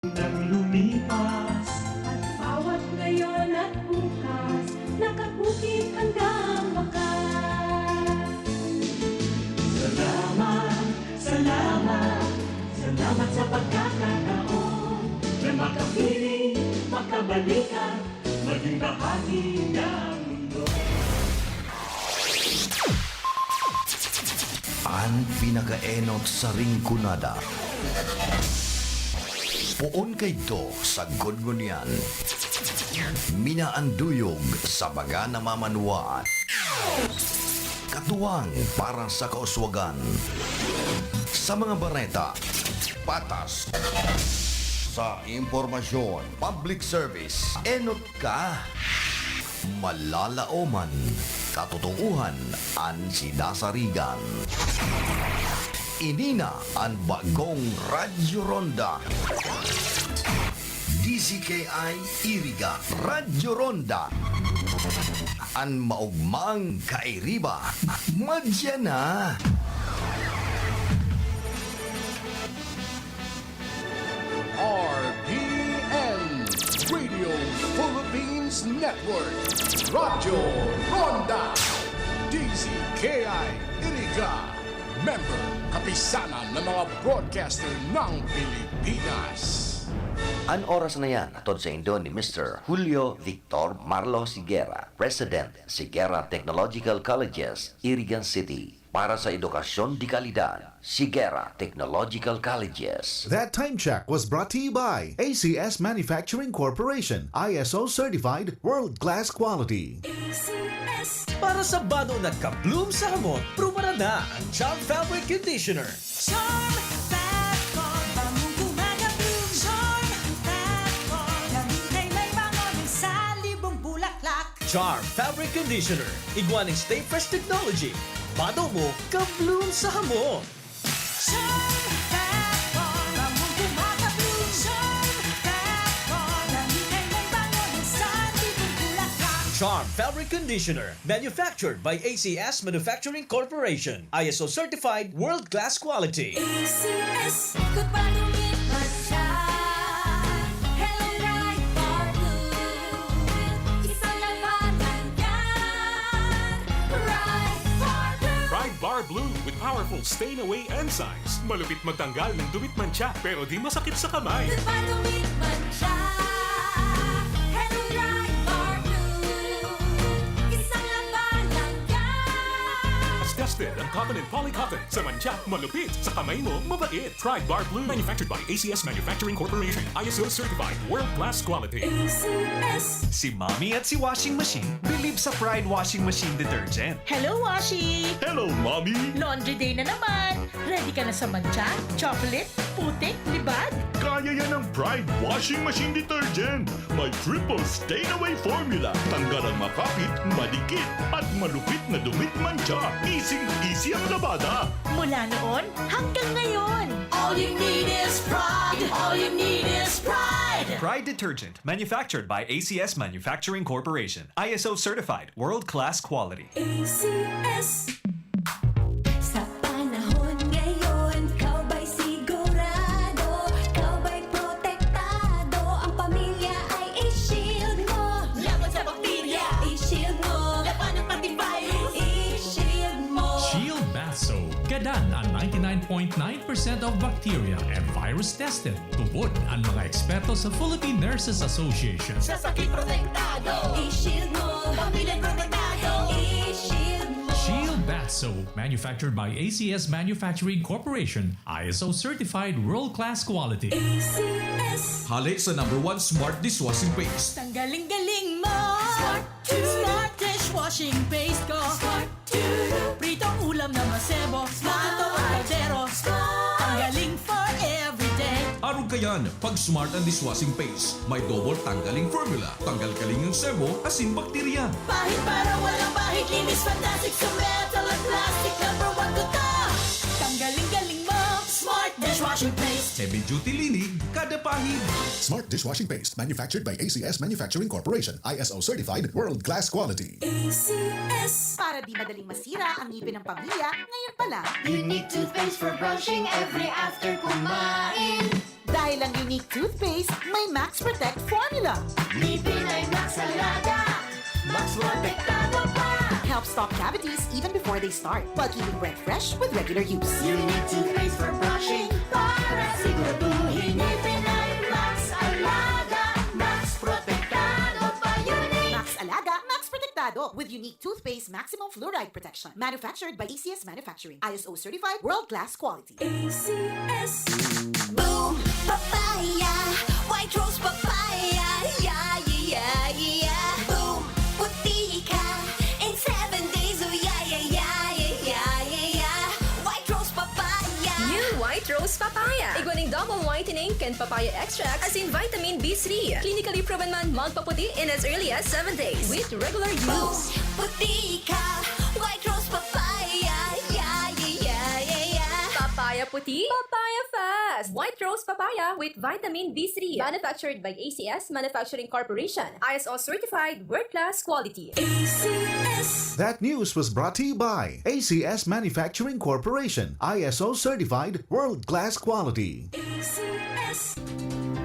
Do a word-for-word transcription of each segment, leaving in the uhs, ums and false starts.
Nang lumipas. At bawat ngayon at bukas, nakabukid hanggang wakas. Salamat, salamat, salamat sa pagkakataon na makapiling, makabalikan, maging bahagi ng mundo. An pinakaenot sa Rinconada. Poon kaidto sagkod ngunyan. Minaanduyog sa mga namamanwaan. Katuwang para sa kauswagan. Sa mga bareta, patas. Sa impormasyon, public service, enot ka. Malalaoman, katotoohan an sinasarigan. Ini na an bagong Radyo Ronda. D Z K I Iriga, Radyo Ronda. An maogmang kairiba, madya na. R P N, Radio Philippines Network, Radyo Ronda, D Z K I Iriga, member, kapisanan ng mga broadcaster ng Pilipinas. An oras na yan, hatod saindo ni Mister Julio Victor Marlo Siguera, President, Siguera Technological Colleges, Iriga City. Para sa edukasyon de kalidad, Siguera Technological Colleges. That time check was brought to you by A C S Manufacturing Corporation, I S O certified, world-class quality. A C S. Para sa bado na ka-bloom sa hamot, prubaran na ang Charm Fabric Conditioner. Charm Fabric, bagong gumagabloom. Charm Fabric, damit ay may bango ng salibong bulaklak. Charm Fabric Conditioner, igwa ning Stay Fresh Technology. Bado mo, ka-bloom sa hamot. Charm Fabric, bagong gumagabloom. Charm Fabric, damit ay may bango ng salibong bulaklak. Charm Fabric Conditioner, manufactured by A C S Manufacturing Corporation, I S O certified, world-class quality. A C S, ikot pa, lumipad siya. Hello, Pride Bar Blue. Isang labanan yan. Pride Bar Blue. Pride Bar Blue with powerful stain away enzymes. Malupit magtanggal ng dumi at mantsa, pero di masakit sa kamay. Ikot pa, lumipad siya. Hello, Pride Bar Blue. Isang labanan yan. Tested ang cotton and polycotton. Sa mantsa, malupit. Sa kamay mo, mabait. Pride Bar Blue. Manufactured by A C S Manufacturing Corporation. I S O certified. World class quality. A C S. Si Mommy at si Washing Machine believe sa Pride Washing Machine Detergent. Hello, Washi! Hello, Mommy! Laundry day na naman! Ready ka na sa mantsa, chocolate, putik, libag? Kaya yan ng Pride Washing Machine Detergent! May triple stain away formula. Tanggal ang makapit, madikit, at malupit na dumi at mantsa. Easy-easy ang labada. Mula noon hanggang ngayon. All you need is Pride. All you need is Pride. Pride Detergent, manufactured by A C S Manufacturing Corporation. I S O certified, world-class quality. A C S. Sa panahon ngayon, ikaw ba'y sigurado? Ikaw ba'y protektado? Ang pamilya ay i-shield mo. Laban sa bakterya, i-shield mo. Laban ng antivirus, i-shield mo. Shield Bath Soap. Gadan ang ninety-nine point nine percent of bacteria and virus tested. Tubod ang mga eksperto sa Philippine Nurses Association. Sa sakit protektado, i-shield mo. Pamilya protektado, i-shield mo. Shield Bath Soap, manufactured by A C S Manufacturing Corporation, I S O certified, world-class quality. A C S. Hale sa number one smart dishwashing paste. Tanggaling-galing mo. Smart Smart dishwashing paste ko. Smart Pritong ulam na masebo. Smart ang kaldero. Smart. Tanggaling for everyday. Arog kayan, pag Smart ang dishwashing paste, may double tanggaling formula. Tanggal kaling ang sebo, asin bakterya. Pahid para walang bahid, linis fantastic sa metal at plastic. Number one ko ta. Tanggaling-galing mo. Smart dishwashing paste. Heavy duty linig, kada pahid. Smart dishwashing paste, manufactured by A C S Manufacturing Corporation, I S O certified, world-class quality. A C S. Para di madaling masira ang ngipin ng pamilya, ngayon pa lang. Unique toothpaste for brushing every after kumain. Ay lang Unique Toothpaste, may Max Protect Formula. Ngipin ay Max Alaga, Max Protektado pa. Helps stop cavities even before they start, while keeping breath fresh with regular use. Unique Toothpaste for brushing, para siguraduhin ngipin ay Max Alaga, Max Protektado pa. Unique Max Alaga, Max Protektado, with Unique Toothpaste Maximum Fluoride Protection. Manufactured by A C S Manufacturing. I S O certified, world-class quality. A C S. Boom Papaya, White Rose Papaya, yeah, yeah, yeah, yeah. Boom, puti ka in seven days, oh yeah, yeah, yeah, yeah, yeah, yeah, yeah. White Rose Papaya. New White Rose Papaya. Igwa nin double whitening kan papaya extract asin vitamin B three. Clinically proven man magpaputi in as early as seven days with regular use. Boom, puti ka, White Rose Papaya, yeah, yeah, yeah, yeah, yeah. Papaya puti, papaya fast. White Rose Papaya with vitamin B three. Manufactured by A C S Manufacturing Corporation. I S O certified, world-class quality. A C S. That news was brought to you by A C S Manufacturing Corporation, I S O certified, world-class quality. A C S.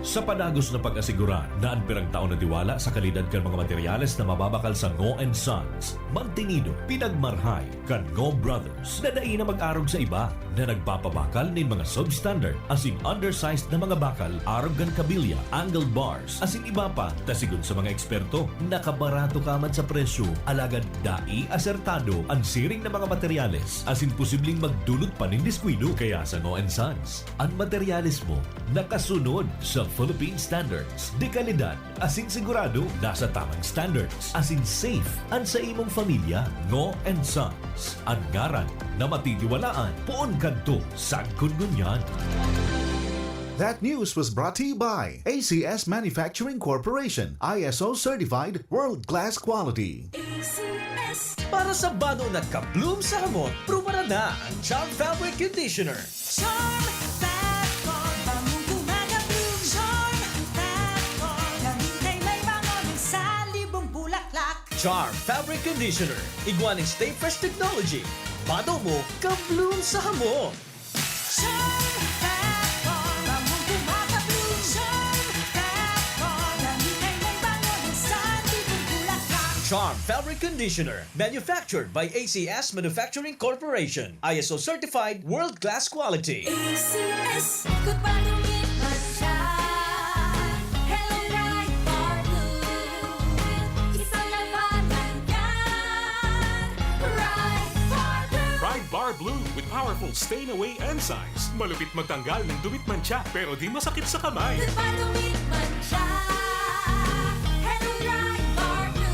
Sa padagos na pag-asigurar na an pirang taon na tiwala sa kalidad kan mga materyales na mababakal sa Ngo and Sons, magtinido, pinagmarhay kan Ngo Brothers na dai na mag-arog sa iba na nagpapabakal nin mga substandard asin undersized na mga bakal arog kan kabilya, angle bars, asin iba pa, ta sigon sa mga eksperto, nakabarato ka man sa presyo, alagad dai asertado an siring na mga materyales asin posibleng magdulot pa nin diskuido. Kaya sa Ngo and Sons, an materyales mo nakasunod sa Philippine Standards de Calidad asin sigurado nasa tamang standards asin safe an sa imong pamilya. Ngo and Sons, an ngaran na matitiwalaan poon kadto sagkod ngunyan. That news was brought to you by A C S Manufacturing Corporation, I S O certified, world-class quality. A C S. Para sa banog na ka-bloom sa hamot, prubaran na ang Charm Fabric Conditioner. Charm Fat Core, bangong gumagabloom. Charm Fat Core, gamitin may bango ng sanlibong bulaklak. Charm Fabric Conditioner, igwa nin Stay Fresh Technology. Banog mo, ka-bloom sa hamot. Charm Fat Core, bangong gumagabloom. Charm Fat Core, gamitin may bango ng sanlibong bulaklak. Charm Fabric Conditioner, manufactured by A C S Manufacturing Corporation. I S O certified, world-class quality. A C S. Goodbye, lumit man siya. Hello, Pride Bar Blue. Isang labanan yan. Pride Bar Blue. Pride Bar Blue with powerful stain away enzymes. Malupit magtanggal ng dumit mantsa, pero di masakit sa kamay. Goodbye, lumit man siya. Hello, Pride Bar Blue.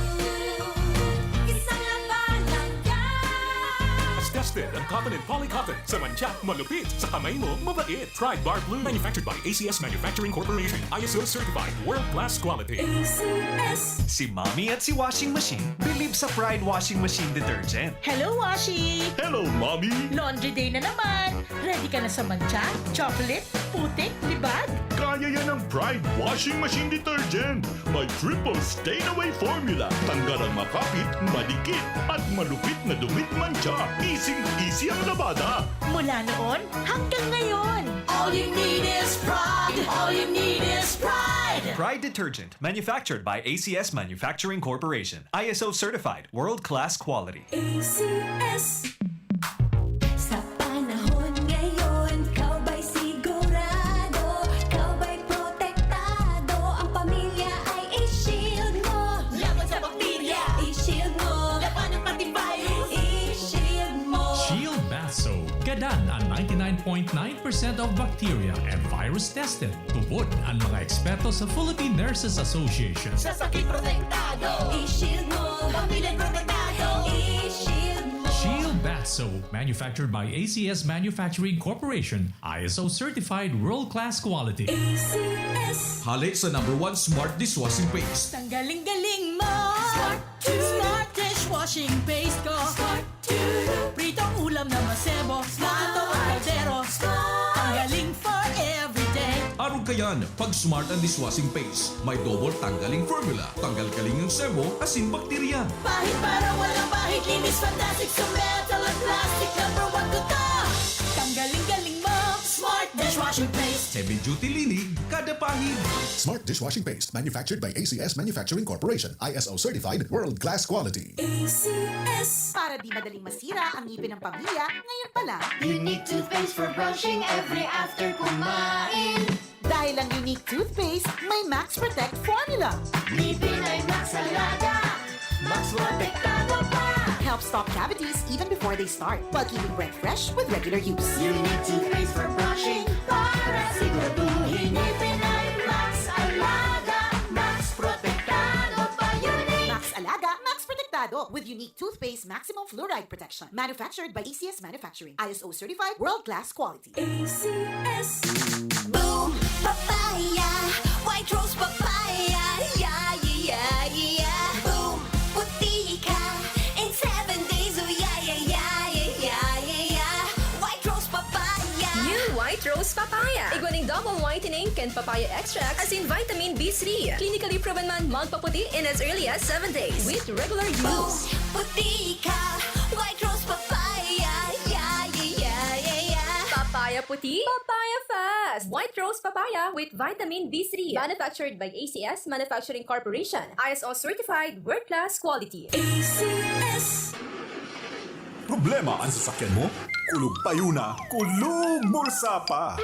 Isang labanan yan. Tested ang cotton and polycotton. Sa mantsa, malupit. Sa kamay mo, mabait. Pride Bar Blue. Manufactured by A C S Manufacturing Corporation. I S O certified. World class quality. A C S. Si Mommy at si Washing Machine believe sa Pride Washing Machine Detergent. Hello, Washi! Hello, Mommy! Laundry day na naman! Ready ka na sa mantsa, chocolate, putik, libag? Kaya yan ng Pride Washing Machine Detergent. May triple stain away formula. Tanggal ang makapit, madikit, at malupit na dumit mantsa. Easy-easy ang labada. Mula noon hanggang ngayon. All you need is Pride. All you need is Pride. Pride Detergent, manufactured by A C S Manufacturing Corporation. I S O certified, world-class quality. A C S. Sa panahon ngayon, ikaw ba'y sigurado? Ikaw ba'y protektado? Ang pamilya ay i-shield mo. Laban sa bakterya. I-shield mo. Labanan pati virus. I-shield mo. Shield Bath Soap. Gadan ang ninety-nine point nine percent of bacteria and virus tested. Tubod ang mga eksperto sa Philippine Nurses Association. Sa sakit protektado. I-shield mo. Pamilya protektado. I-shield mo. Shield Bath Soap, manufactured by A C S Manufacturing Corporation, I S O certified world-class quality. A C S. Hale sa number one smart dishwashing paste. Tanggaling-galing mo. Smart. Smart dishwashing paste ko. Smart. Pritong ulam na masebo, smart ang kaldero. Ang galing for everyday. Arog kayan, pag Smart ang dishwashing paste, may double tanggaling formula, tanggal kaling ang sebo, asin bakterya. Pahid para walang pahid, linis fantastic sa metal at plastic, number one ko to. Tanggaling-galing mo, Smart Dish Washing paste. Heavy duty linig, kada pahid. Smart dishwashing paste, manufactured by A C S Manufacturing Corporation, I S O certified, world class quality. A C S. Para di madaling masira ang ngipin ng pamilya, ngayon pa lang. Unique toothpaste for brushing every after kumain. Dahil ang Unique Toothpaste may Max Protect Formula. Ngipin ay Max Alaga, Max Protektado pa. Helps stop cavities even before they start, while keeping breath fresh with regular use. Unique toothpaste for brushing para siguraduhin ngipin ay Max Alaga, Max Protektado pa. Unique. Max Alaga, Max Protektado with Unique Toothpaste Maximum Fluoride Protection. Manufactured by A C S Manufacturing. I S O certified, world class quality. A C S. Boom Papaya, White Rose Papaya, yeah, yeah, yeah, yeah. Boom, puti ka in seven days, oh yeah, yeah, yeah, yeah, yeah, yeah, yeah. White Rose Papaya. New White Rose Papaya. Igwa nin double whitening kan papaya extract asin vitamin B three. Clinically proven man magpaputi in as early as seven days with regular use. Boom, puti ka, White Rose Papaya, yeah, yeah, yeah, yeah, yeah. Papaya puti, papaya fast. White Rose Papaya with vitamin B three. Manufactured by A C S Manufacturing Corporation. I S O certified, world class quality. A C S. Problema an sasakyan mo? Kulog payo na, kulog bulsa pa!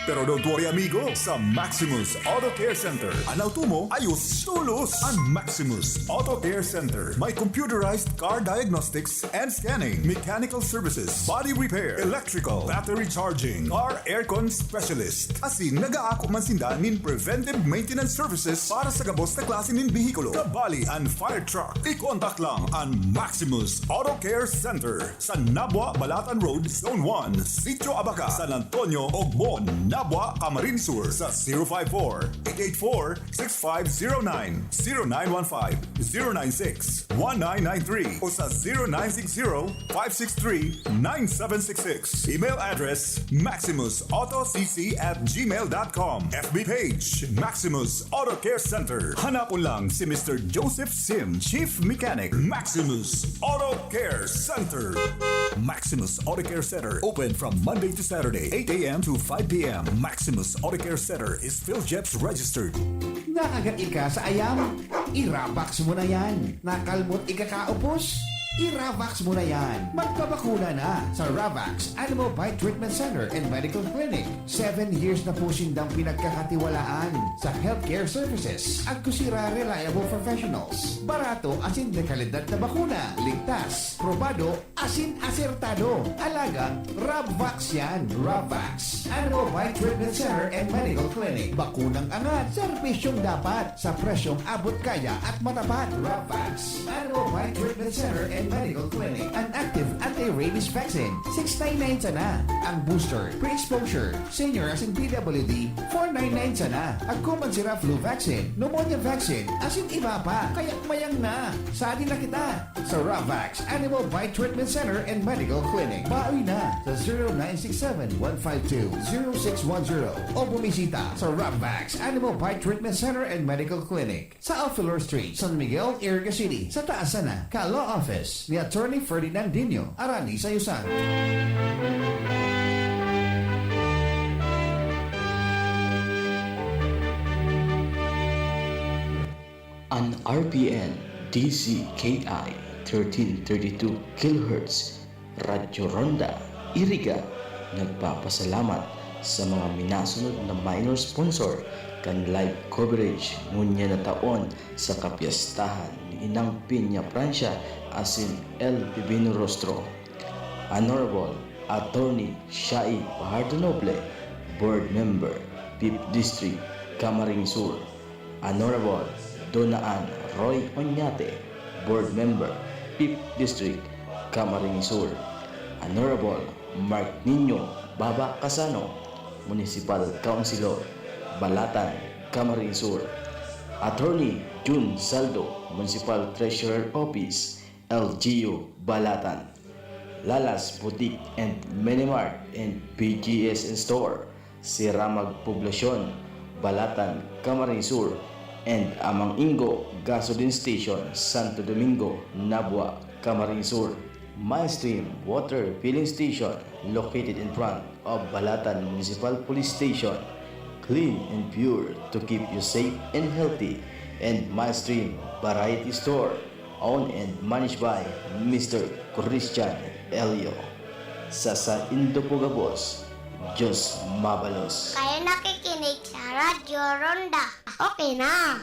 Pero don't worry, amigo. Sa Maximus Auto Care Center, an auto mo, ayos tolos. An Maximus Auto Care Center may computerized car diagnostics and scanning, mechanical services, body repair, electrical, battery charging, car aircon specialist. Asin nag-aako man sinda nin preventive maintenance services para sa gabos na klase nin behikulo, kabali an fire truck. I-contact lang an Maximus Auto Care Center sa Nabua, Balatan Road, Zone one, Sitio Abaca, San Antonio, Ogbon, Nabua, Camarines Sur, sa zero five four, eight eight four, six five zero nine, zero nine one five, zero nine six, one nine nine three o sa zero nine six zero, five six three, nine seven six six. Email address, maximus auto c c at gmail dot com. F B page, Maximus Auto Care Center. Hanapon lang si Mister Joseph Sim, Chief Mechanic, Maximus Auto Care Center. Maximus Auto Care Center, open from Monday to Saturday, eight a m to five p m. Maximus Auto Care Center is PhilGEPS registered. Nakagat ika sa ayam? I-Ravax mo na yan. Nakalmot ikakaupos? I-Ravax mo na yan. Magpabakuna na sa Ravax Animal Bite Treatment Center and Medical Clinic. Seven years na po sindang pinagkakatiwalaan sa healthcare services. Agkusira reliable professionals. Barato asin de kalidad na bakuna. Ligtas, probado, asin asertado. Alagang Ravax yan. Ravax Animal Bite Treatment Center and Medical Clinic. Bakunang angat, serbisyong dapat, sa presyong abot kaya at matapat. Ravax Animal Bite Treatment Center and Medical Clinic. An active anti-rabies vaccine, six nine nine sana. Ang booster, pre-exposure, senior asin P W D, four nine nine sana. Agko man sira flu vaccine, pneumonia vaccine, asin iba pa. Kaya mayang na, sadi na kita sa Ravax Animal Bite Treatment Center and Medical Clinic. Baoy na sa zero nine six seven, one five two, zero six one zero o bumisita sa Ravax Animal Bite Treatment Center and Medical Clinic sa Alfilor Street, San Miguel, Iriga City, sa taas sana ka Law Office ni Attorney Ferdinand Dino Arani Sayusan. An R P N D Z K I thirteen thirty-two kilohertz, Radyo Ronda, Iriga, nagpapasalamat sa mga minasunod na minor sponsor kan live coverage ngunyan na taon sa kapyestahan ni Inang Piña Francia asin El Divino Rostro. Honorable Attorney Shai Fajardo Noble, Board Member, Fifth District, Camarines Sur. Honorable Dona Ann Roy Oñate, Board Member, Fifth District, Camarines Sur. Honorable Mark Nino Baba Casano, Municipal Councilor, Balatan, Camarines Sur. Attorney Jun Saldo, Municipal Treasurer Office, L G U, Balatan. Lalas Boutique and Minimart and P G S Store, Siramag Poblacion, Balatan, Camarines Sur, and Amang Ingo Gasoline Station, Santo Domingo, Nabua, Camarines Sur. MyStream Water Filling Station, located in front of Balatan Municipal Police Station. Clean and pure to keep you safe and healthy. And MyStream Variety Store, owned and managed by Mister Christian Elio. Sa saindo po gabos, Diyos mabalos. Kayo nakikinig sa Radyo Ronda. Okay na.